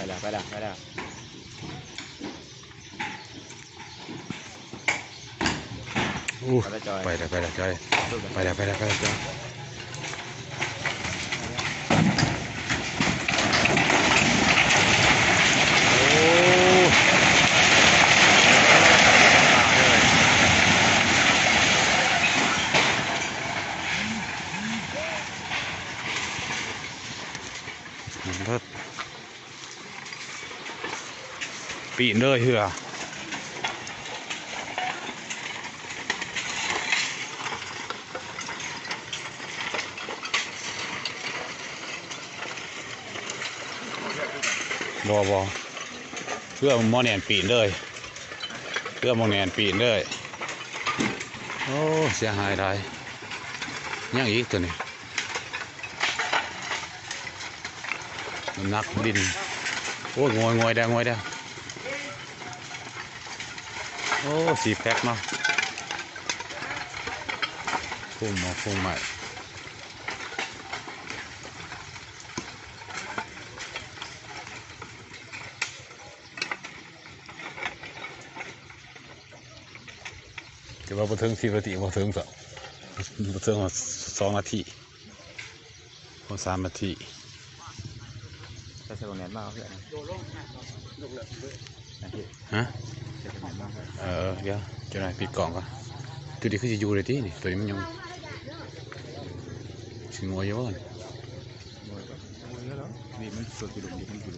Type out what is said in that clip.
ແລ້ວ ໄປແລ້ວ ໄປແລ້ວ. ໂອ້ ໄປແລ້ວ ໄປແລ້ວ ໄປແລ້ວຈ້ອຍ ໄປແລ້ວ ໄປແລ້ວ ໄປແລ້ວຈ້ອຍ. ໂອ້ ເລີດ. ປີນເລີຍເຮືອ ບໍ່ ບໍ່ ເຮືອໝໍແໜ້ນປີນເລີຍ ເຮືອໝໍແໜ້ນປີນເລີຍ. ໂອ້ ເສຍຫາຍຫຼາຍ. ຍັງອີກໂຕນີ້ ນ້ຳໜັກດິນ. ໂອ້ຍ ງອຍ ງອຍແລ້ວ ງອຍແລ້ວ. ໂອ້ ສີ່ແພັກເນາະ ພຸ້ງໝໍກພຸ້ງໄໝ້. ແຕ່ວ່າບໍ່ເຖິງສິບນາທີ ບໍ່ເຖິງຊະ ບໍ່ເຖິງຮອດສອງນາທີ ພໍສາມນາທີ. ໃສ່ບັກແໜ້ນມາເອົາເທື່ອນະ ຮະ? ໃສ່ບັກແໜ້ນມາ. ເອີ ດຽວ ຈັກໜ້ອຍປິດກ້ອງກ່ອນ. ໂຕນີ້ຄືຊິຢູ່ໄດ້ຕິນີ້ ໂຕນີ້ມັນຍັງຊິງົວຢູ່ບໍ່ນີ້? ງົວຢູ່ແລ້ວ ນີ້ມັນຕົວກິໂລ ມັນກິໂລ.